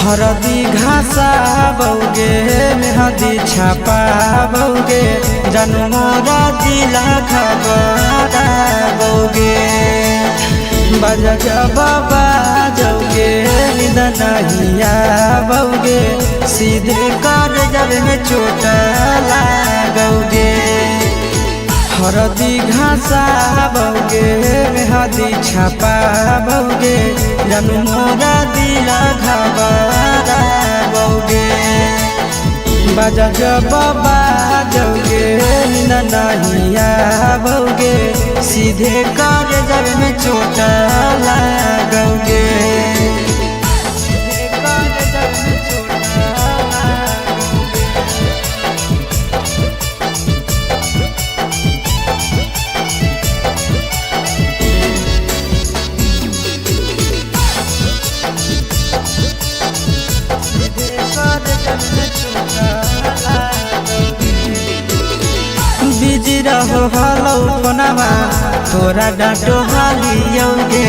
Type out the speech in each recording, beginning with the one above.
हरदी घासा बौगे मेहदी छापा बौगे जन्मोरा जिला खबरा बौगे बजा बाबा जाओगे निंद नहीं आबोगे सीधे कर जब में चोट लागोगे। हरदी घासा बौगे मेहदी छापा बौगे जन्मोरा दिला घबरा बौगे बजा बाबा जाओगे निंद नहीं आबोगे सीधे कर जब में चोट लागोगे। बिजी रहो हलो फोनवा तोरा डांटो हालियोगे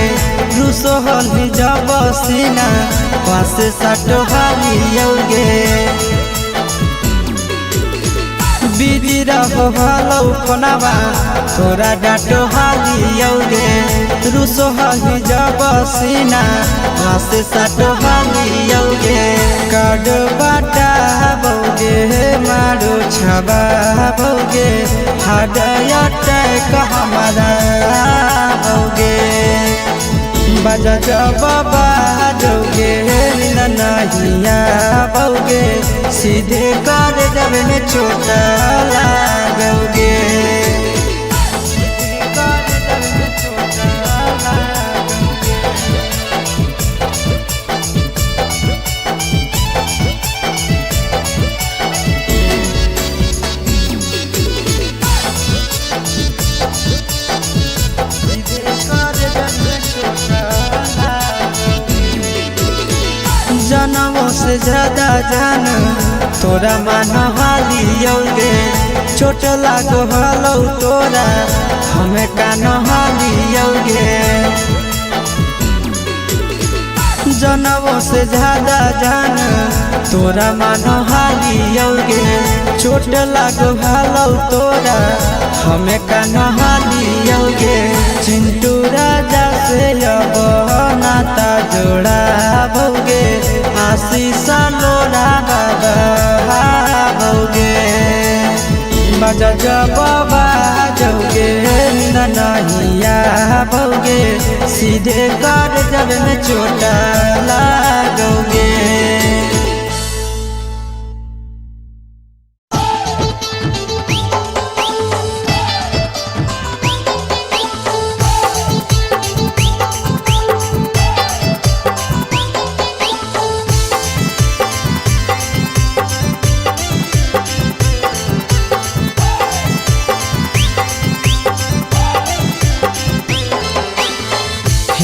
रुसो हली जब सीना पास साटो हालियोगे। बिजी रहो हलो फोनवा तोरा डांटो हालियोगे रुसो हली जब सीना पास साटो हालियोगे। कार्ड बाटा बौगे मारो छबा बौगे हार्ट अटैक हमारा बौगे बजा बाबा जाओगे निंद नहीं आबोगे सीधे कर जब में चोट लागोगे। जनमों से ज्यादा जान तोरा मान हालियोगे चोट लागो हलो तोरा हमें कान हालियोगे। जनमों से ज्यादा जान तोरा मान हालियोगे चोट लागो हलो तोरा हमें कान हालियोगे। चिंटू राजा से अब नाता जोड़ा बौगे आशीष लोड़ा बाबा बौगे बजा बाबा जाओगे निंद नहीं आबोगे सीधे कर जब में चोट लागोगे।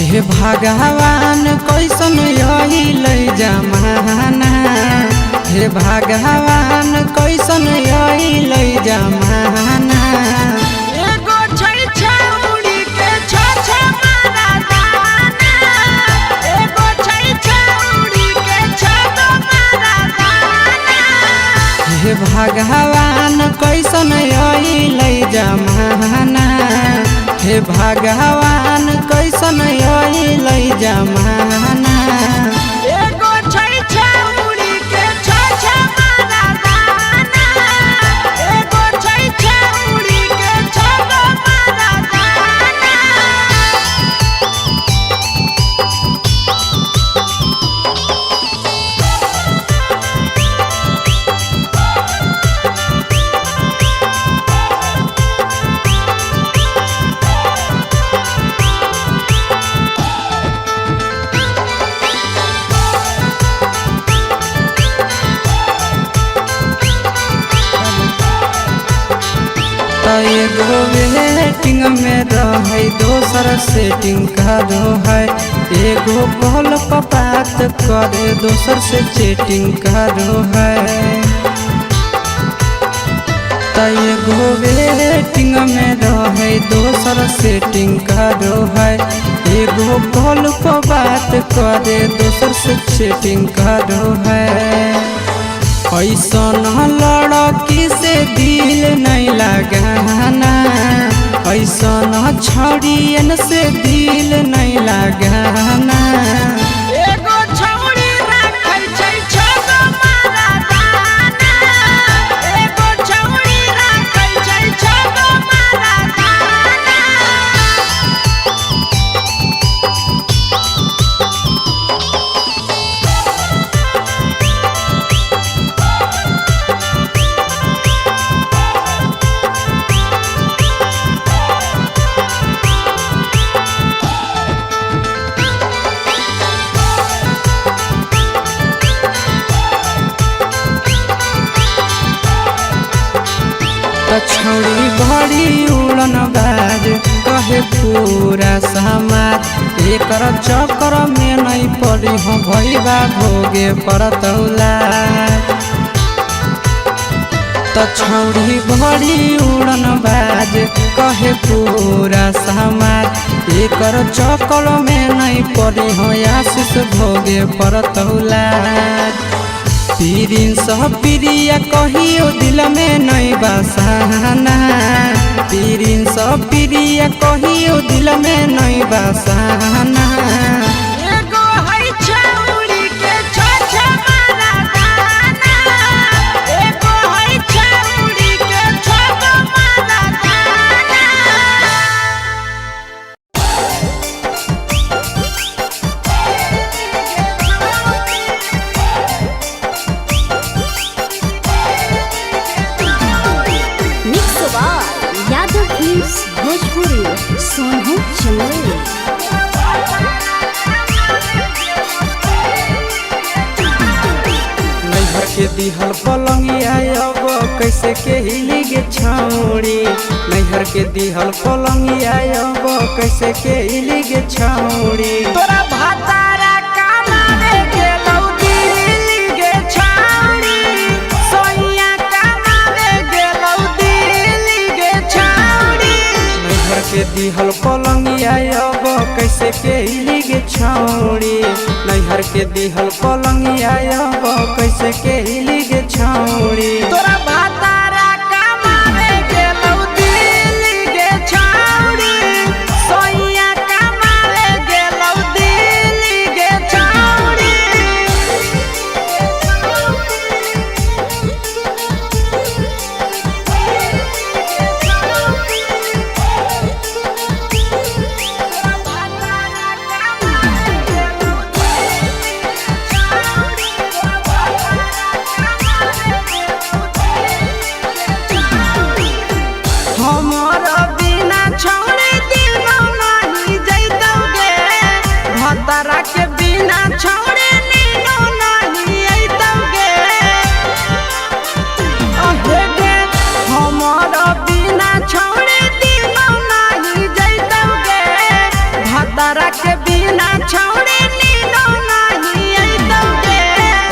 हे भगवान कैसन अइलै जमाना, हे भगवान कैसन अइलै जमाना। एगो छै छौड़ी के छ छ मारा दाना, एगो छै छौड़ी के छ दो मारा दाना। हे भगवान कैसन अइलै जमाना, हे भगवान कैसन अइलै जमाना। एगो छै छौड़ी के छ छ मारा दाना, एगो छै छौड़ी के छ दो मारा दाना। एगो वेटिंग में रहे दोसर सेटिंग करो है, एगो कॉल पर बात करे दोसर से चैटिंग करो है। एगो वेटिंग में रहे दोसर सेटिंग करो है, एगो कॉल पर बात करे दोसर से चैटिंग करो है। ऐसन लड़की से दिल नहीं लगाना, ऐसन छड़ियन से दिल नहीं लगाना। एगो छौड़ी राखै छै छगो मरदाना, एगो छौड़ी राखै छै छगो मरदाना। त छौड़ी बड़ी उड़न बाज कहे पूरा समाज, एकर चक्कर में नहीं पड़ी हो भैबा भोगे परतौला। त छौड़ी बड़ी उड़न बाज कहे पूरा समाज, एकर चक्कर में नहीं पड़ी हो आशीष भोगे परतौला। पीरिन सब प्रिया कहियो दिल में नहीं बसाना, पीरिन सब प्रिया कहियो दिल में नहीं बसाना। एगो है छौड़ी के छ छ मरदाना, एगो है छौड़ी के छगो मरदाना। Mix by Yadav films Bhojpuri Sonu Chamoli. नैहर के दिहल पलंगिया अब कैसे के हिली गे छौड़ी, नैहर के दिहल पलंगिया अब कैसे के हिली गे छौड़ी। तोरा भातारा कमावे गेलौ दिल्ली गे छौड़ी, सोइया कमावे गेलौ दिल्ली गे छौड़ी। नैहर के दिहल पलंगिया अब कैसे के हिली गे छौड़ी, नैहर के दिहल पलंगिया अब कैसे के हिली गे छौड़ी। तोरा भातारा कमावे गेलौ दिल्ली गे छौड़ी, सोइया कमावे गेलौ दिल्ली गे छौड़ी। हमर बिना छौड़ी दिनौ नाही जैतौ गे, भतरा के बिना छौड़ी नीनौ नाही अइतौ गे। अहे गे हमर बिना छौड़ी दिनौ नाही जैतौ गे, भतरा के बिना छौड़ी नीनौ नाही अइतौ गे।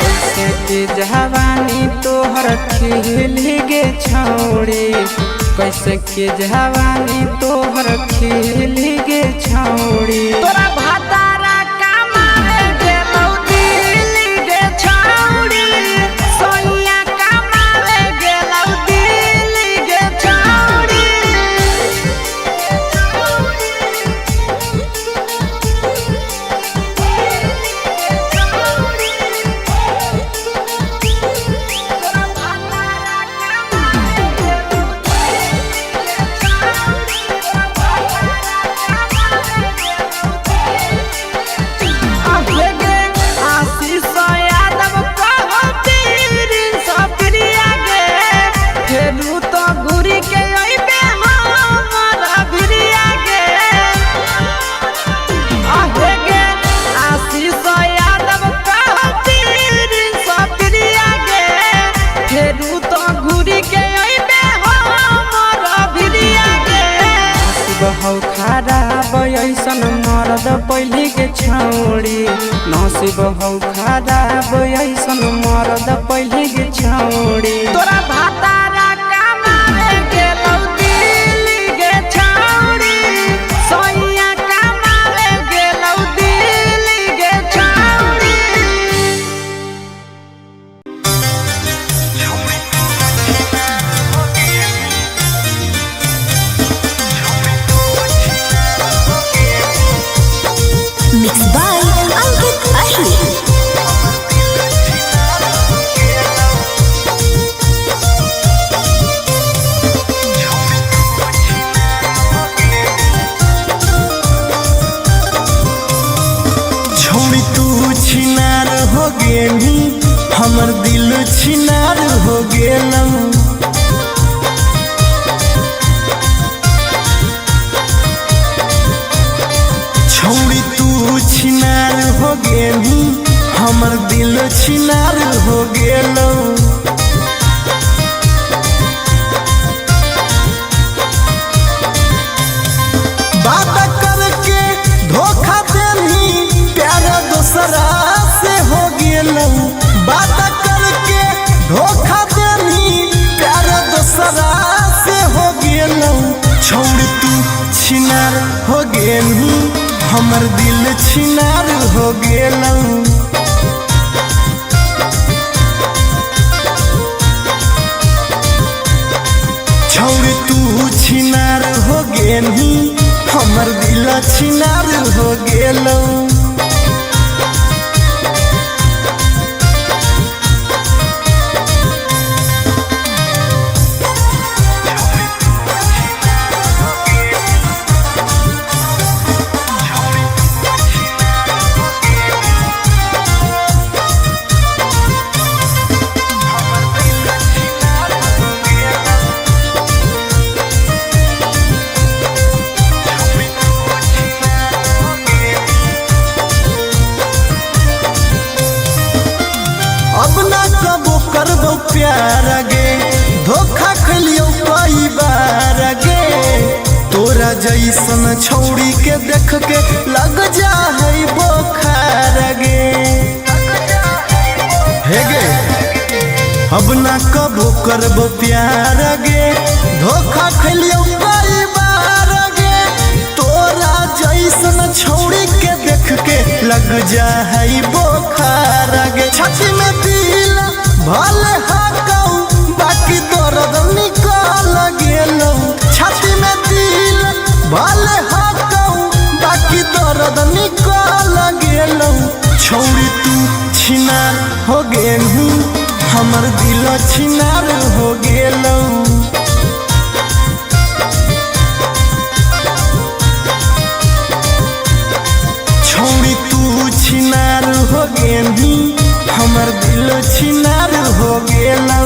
कैसे के जवानी तोहर खिली गे छौड़ी, कैसे के जवानी तोहर खिली गे छौड़ी। तोरा भातारा कमावे गेलौ दिल्ली गे छौड़ी, सोइया कमावे गेलौ दिल्ली गे छौड़ी। अहे गे आशीष यादव कहो पीरिन सप्रिया गे, फेरू तो घुरी के अइबे हमर भिरिया गे। अहे गे आशीष यादव कहो पीरिन सप्रिया गे, फेरू तो घुरी के अइबे हमर भिरिया गे। नसीब हौ खराब ऐसन मरद पहली के छौड़ी, नसीब हौ खराब ऐसन मरद पहली के छौड़ी। तोरा भातारा कमावे गेलौ दिल्ली गे छौड़ी, सोइया कमावे गेलौ। हमर दिल छिनार हो गेलौ। छौड़ी तू छिनार हो गेलही, हमर दिल छिनार हो गेलौ। अब ना कबो करबो प्यार गे, धोखा खलियो कई बार गे। तोरा जैसन छौड़ी के देख के लग जा है बोखार गे। हे गे, अब ना कबो करबो प्यार गे, धोखा खलियो कई बार गे। तोरा जैसन छौड़ी के देख के लग जा है बोखार गे। छाती में दिल भले हकौ बाकी दर्द निकल गेलौ। छाती में दिल भले हकौ बाकी दर्द निकल गेलौ। छौड़ी तू छिनार हो गेलही, हमर दिल छिनार हो गेलौ। छौड़ी तू छिनार हो गेलही, हमर दिल छिनार हो गेलौ।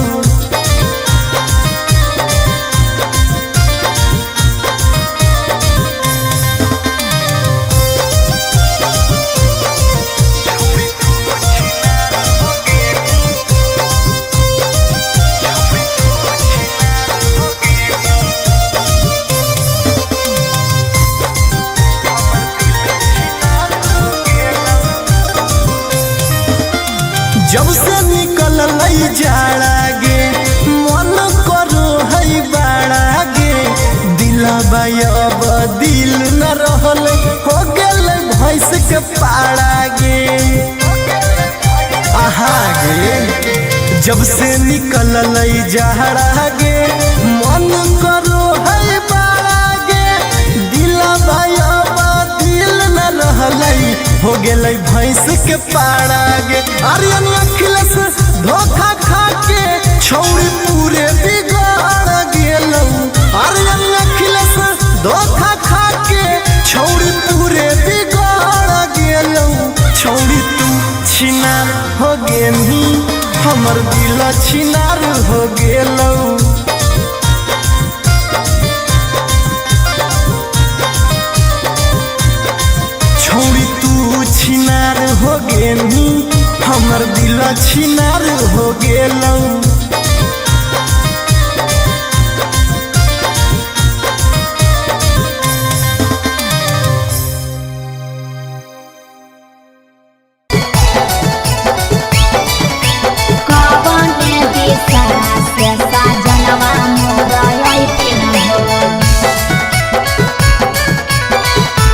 जब से निकल जाड़ा गे, मन करो है बाड़ा गे। दिलबा अब दिल न रहल हो गेल भैंस के पाड़ा गे। आहा गे, जब से निकल जाड़ा गे, मन करो है बाड़ा गे। दिलबा अब दिल न रहल हो गेल भैंस के पाड़ा गे। आर्यन अखिलेश धोखा खा के छौड़ी पूरे बिगाड़ गेलौ। आर्यन अखिलेश धोखा खा के छौड़ी पूरे बिगाड़ गेलौ। छौड़ी तू छिनार हो गेलही, हमर दिल छिनार हो गेलौ। छौड़ी तू छिनार हो गेलही, हमर दिल छिनार हो गेलौ।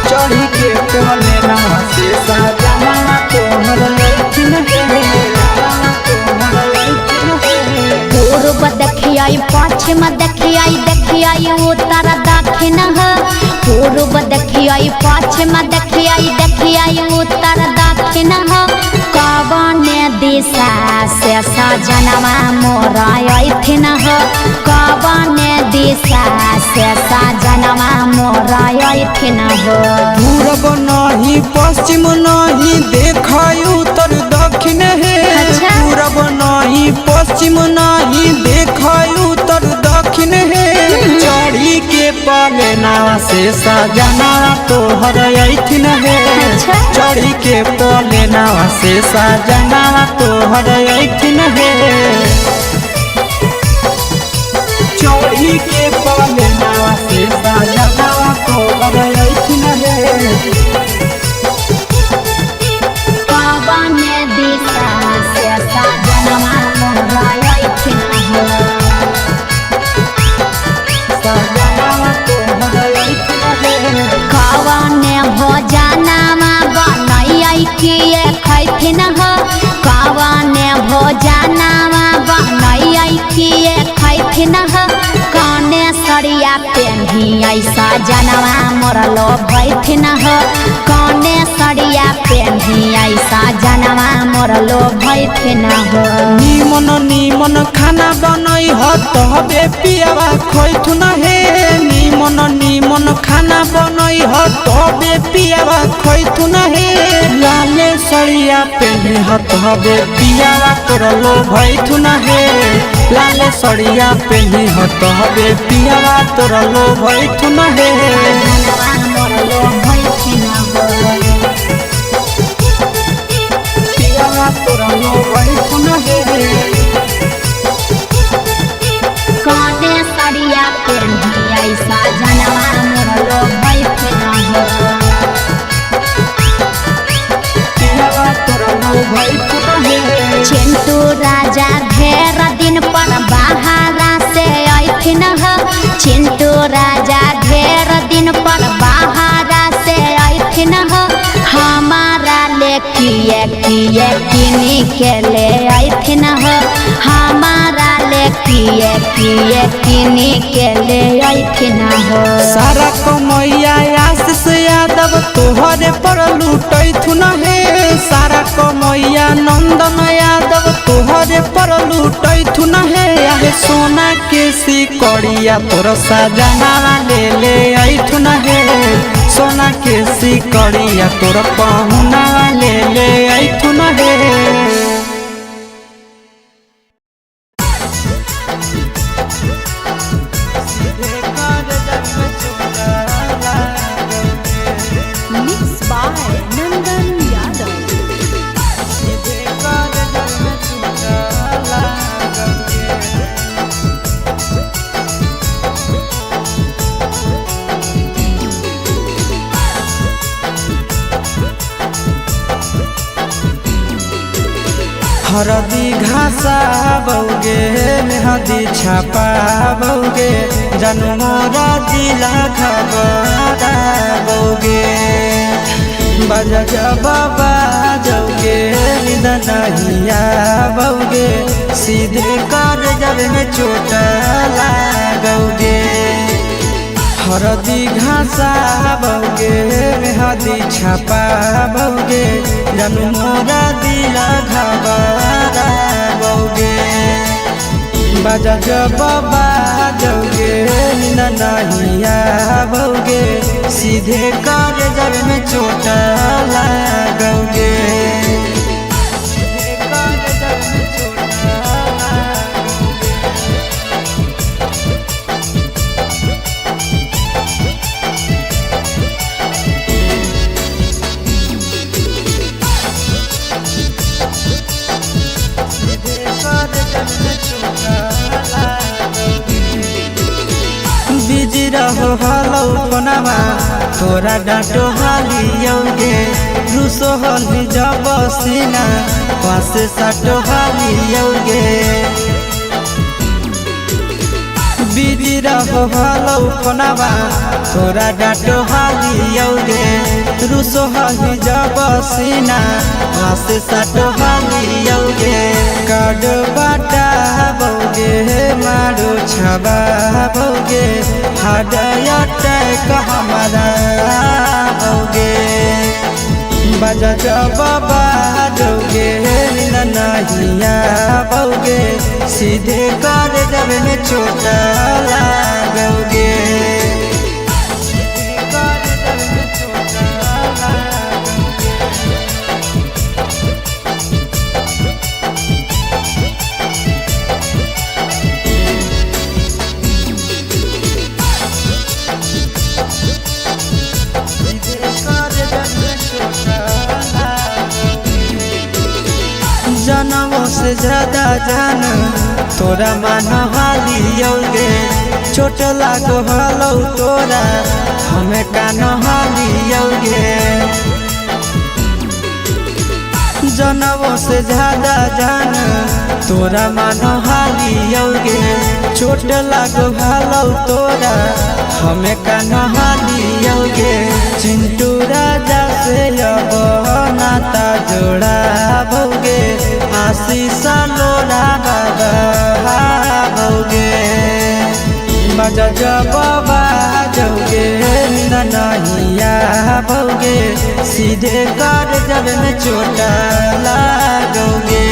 चढ़ी के कोने ना से सजना तोहर लैथिन हे, पूर्व देखियाई पश्चिम देखियाई देखियाई उत्तर दक्षिण ह। पूर्व देखियाई पश्चिम देखियाई देखियाई उत्तर दक्षिण ह। कवन दिशा से सजनवा मोर अइथिन ह। कवन दिशा से सजनवा मोर अइथिन ह। पूरब नहीं पश्चिम नहीं देखाय उत्तर दक्षिण हे। अच्छा। पूरब नहीं पश्चिम नहीं देखाय उत्तर दक्षिण हे। चढ़ी के पलेना से सजना तोहर अइथिन हे। अच्छा। चढ़ी के पलेना से सजना तोहर अइथिन हे। चढ़ी के पलेना से सजना तोहर अइथिन हे। कवन दिशा से सजनवा मोर अइथिन ह। सजना तोहर अइथिन हे। कवन भोजन ऐसा जनवा मोर लो भैथिन हो, कौने सड़िया पेन्ही ऐसा जनवा मोर लो भैथिन हो। नीमन नीमन खाना बनई ह तबे पियावा खैथुन हे, नीमन नीमन खाना बनई ह तबे पियावा खैथुन हे। लाले सड़िया पेन्हे ह तबे पियावा तोर लो भैथुन हे, लाले सड़िया पेन्हे ह तबे पियावा तोर लो भैथुन हे। जनवा मोर लो भैथिन हो। पियावा तोर लो भैथुन हे। कौने सड़िया पेन्ही ऐसा जनवा मोर लो भैथिन हो। पियावा तोर लो भैथुन हे। चिंटू राजा ढेर दिन पर बाहरा से अइथिन हो, चिंटू राजा ढेर दिन पर बाहरा से अइथिन हो, हमारा ले किए किए किनी के ले अइथिन हो, हमारा ले किए किए किनी के ले अइथिन हो। सारा कमैया आशीष यादव तोहरे पर लूटैथुन हे, सारा कमैया नंदन यादव तोहरे पर लूटैथुन हे। आहे सोना के सिकड़िया तोर सजनावा ले ले ऐथुन हे, सोना के सिकड़िया तोर पहुनावा ले ले ऐथुन हे। Mix by Nandan Yadav. हरदी घासा बौगे मेहदी छापा बौगे जन्मोरा जिला खबरा बौगे, बजा जब बाजौगे निद नहिया बौगे, सीधे कर जब में चोट लागौगे। हरदी घासा बौगे मेहदी छापा बौगे जन्मोरा दिला घबरा बौगे, बजा जब बाजौगे नहिया बौगे, सीधे कर जब में चोट लागौगे। सीधे कर जब में चोट लागौगे। बिजी रहो हलो फोनवा तोरा डांटो हालियौगे, रुसो हली जब सीना पास साटो हालियौगे। बिजी रहो हलो फोनवा तोरा डांटो हालियौगे, रुसो हली जब सीना पास साटो हालियौगे। कार्ड बाटा बौगे मारो छबा बौगे, हार्ट अटैक हमारा बौगे, बजा जब बाजौगे नहिया बौगे, सीधे कर जब में चोट लागौगे। सीधे कर जब में चोट लागौगे। जनमों से ज्यादा जान तोरा मान हालियौगे, चोट लागो हलौ तोरा हमें कान हालियौगे। जनमों से ज्यादा जान तोरा मान हालियौगे, चोट लागो हलौ तोरा हमें कान हालियौगे। चिंटू राजा से अब नाता जोड़ा बौगे, आशीष लोड़ा बाबा बौगे, बजा जब बाजौगे नहीं आबोगे, सीधे कर जब में चोट लागोगे।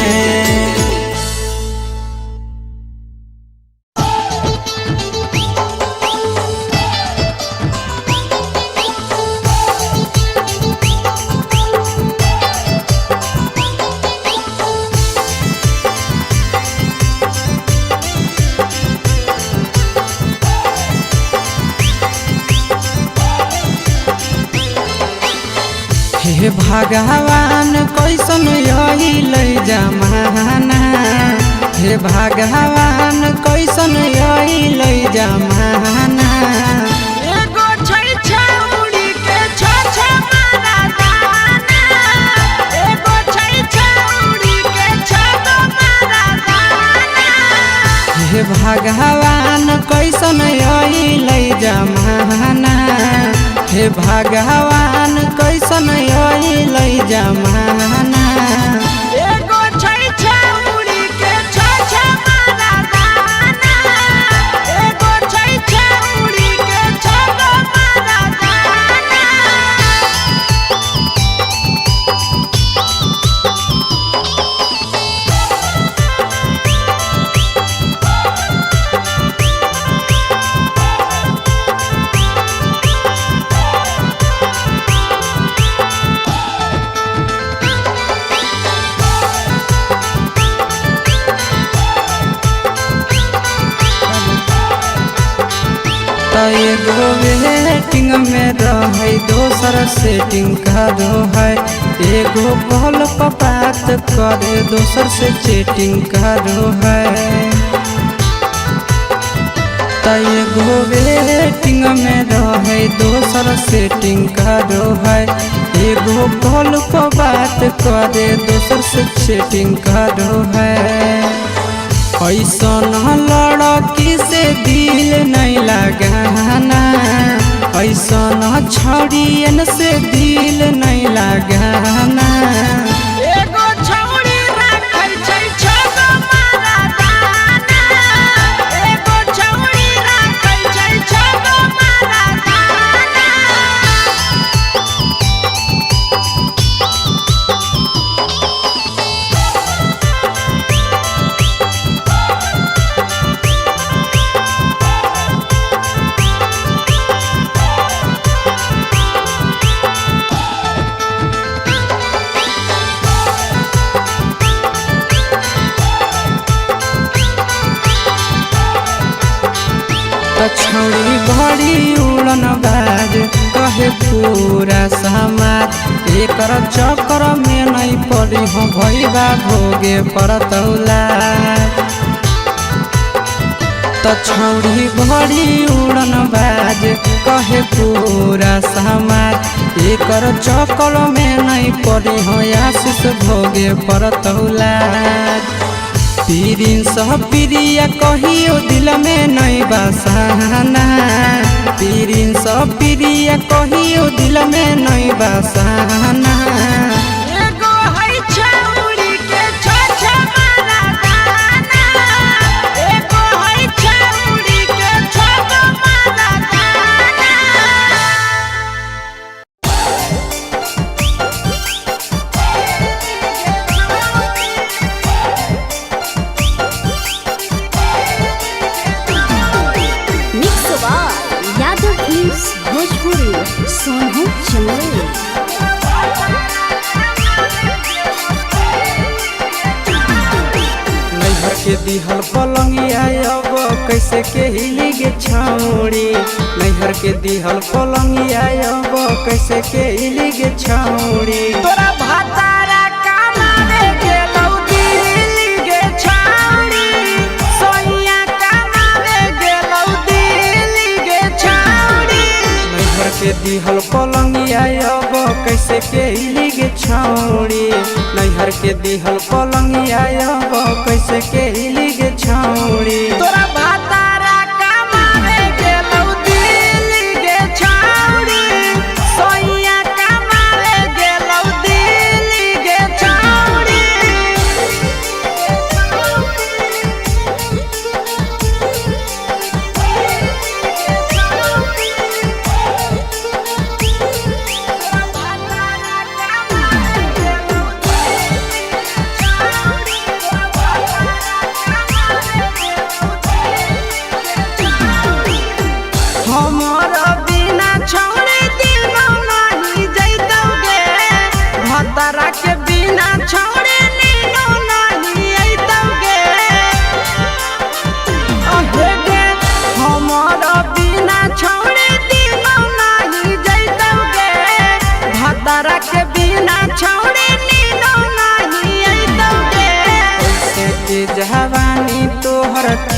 हे भगवान कैसन अइलै जमाना, हे भगवान कैसन अइलै जमाना। एगो छै छौड़ी के छ छ मारा दाना, एगो छै छौड़ी के छ गो मारा दाना। हे भगवान कैसन अइलै जमाना, हे भगवान कैसन अइलै जमाना। एगो छै छौड़ी के छ छ मारा दाना, एगो छै छौड़ी के छ गो मारा दाना। त एगो वेटिंग में रहै दोसर सेटिंग करो है, एगो कॉल पर बात करे दोसर से चैटिंग करो है। त एगो वेटिंग में रहै दोसर सेटिंग करो है, एगो कॉल पर बात करे दोसर से चैटिंग करो है। ऐसन लड़की से दिल नहीं लगाना, ऐसन छड़ियन से दिल नहीं लगाना। एगो छौड़ी राखै छै छ गो मारा दाना, एगो छौड़ी राखै छै छ गो मारा दाना। त छौड़ी बड़ी उड़न बाज कहे पूरा समाज, एकर चक्कर में नहीं पड़ी हो भैबा भोगे परतौला। त छौड़ी बड़ी उड़न बाज कहे पूरा समाज, एकर चक्कर में नहीं पड़ी हो आशीष भोगे परतौला। पीरिन सब प्रिया कहियो दिल में नहीं बसाना, पीरिन सब प्रिया कहियो दिल में नहीं बसाना। एगो है छौड़ी के छ छ मारा दाना, एगो है छौड़ी के छ गो मारा दाना। Mix by Yadav films Bhojpuri Sonu Chamoli. नैहर के दिहल पलंगिया अब कैसे के हिली गे छौड़ी, नैहर के दिहल पलंगिया अब कैसे के हिली गे छौड़ी। तोरा भातारा कमावे गेलौ दिल्ली गे छौड़ी, सोनिया कमावे गेलौ दिल्ली गे छौड़ी। नैहर के दिहल पलंगिया अब कैसे के हिली गे छौड़ी, नैहर के दिहल पलंगिया अब कैसे के हिली गे छौड़ी। तोरा भातारा कमावे गेलौ दिल्ली गे छौड़ी, सोनिया कमावे गेलौ दिल्ली गे छौड़ी।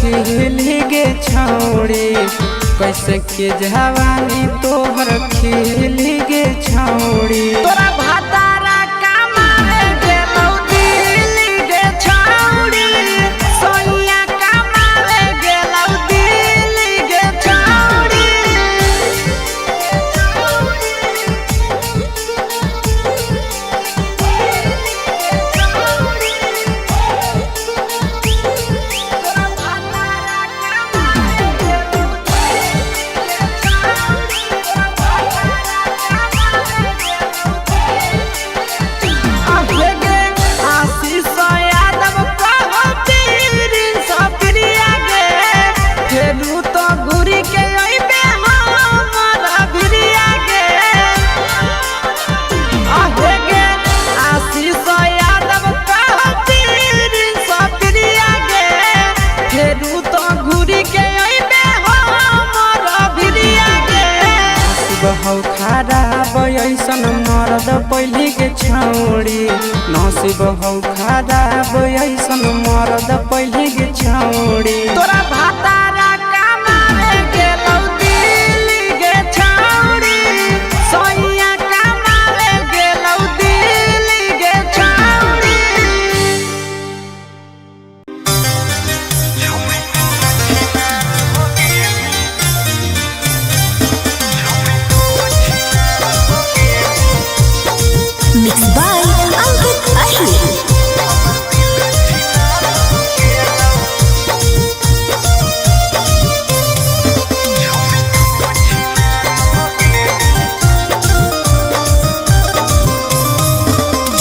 खिली गे छौड़ी, कैसे के जवानी तोहर खिली गे छौड़ी। तोरा भातारा कमावे गेलौ दिल्ली गे छौड़ी, सोनिया कमावे गेलौ दिल्ली गे छौड़ी। आशीष यादव कहो प्रिंस प्रिया गे, फेरू तो घूरी के अइबे हमर भिरिया गे। आहे गे आशीष यादव कहो प्रिंस प्रिया गे, फेरू तो घूरी के अइबे हमर भिरिया गे। नसीब हौ खराब ऐसन मरद पहली के छौड़ी, नसीब हौ खराब ऐसन मरद पहली के छौड़ी। तोरा भातारा कमावे गेलौ दिल्ली गे छौड़ी, सोनिया कमावे गेलौ दिल्ली गे छौड़ी। Mix by Ankit Ahir.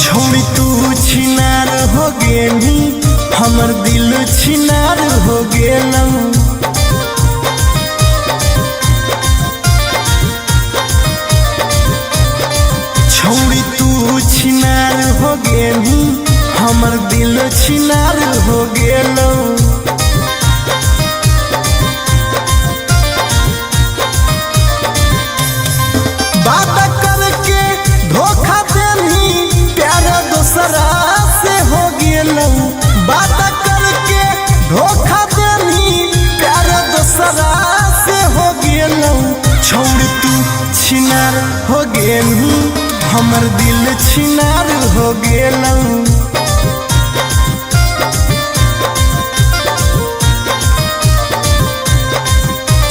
छोड़ी तू छिनार हो गेली, हमर दिल छिनार हो गेलौ। छोड़ी तू छिनार हो गेली, हमर दिल छिनार हो गेलौ। बात करके धोखा देनी, प्यार दोसरा से हो गेलौ। बात करके धोखा देनी, प्यार दोसरा से हो गेलौ। छोड़ तू छिनार हो गेली, हमर दिल छिनार हो गेलौ।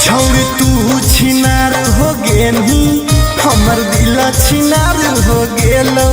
छोड़ तू छिनार हो गेली, हमर दिल छिनार हो गेलौ।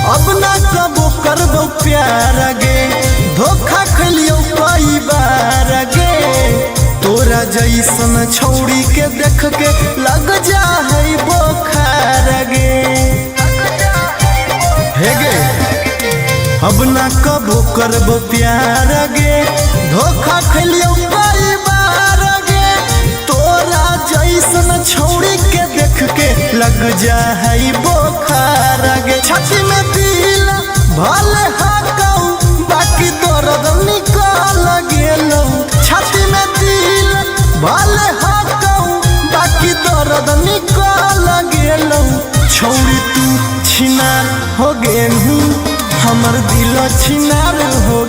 अब ना कबो करबो प्यार गे, धोखा खलियो कई बार गे। तोरा जैसन छौड़ी के देख के लग जा है बोखार गे। हे गे अब ना कबो करबो प्यार गे, धोखा खलियो कई बार गे। तोरा जैसन छौड़ी के देख के लग जा है बोखार गे। छाती में दिल भले हकौ, बाकी दर्द निकल गेलौ। छाती में दिल भले हकौ, बाकी दर्द निकल गेलौ। छौड़ी तू छिनार हो गेलही, हमर दिल छिनार हो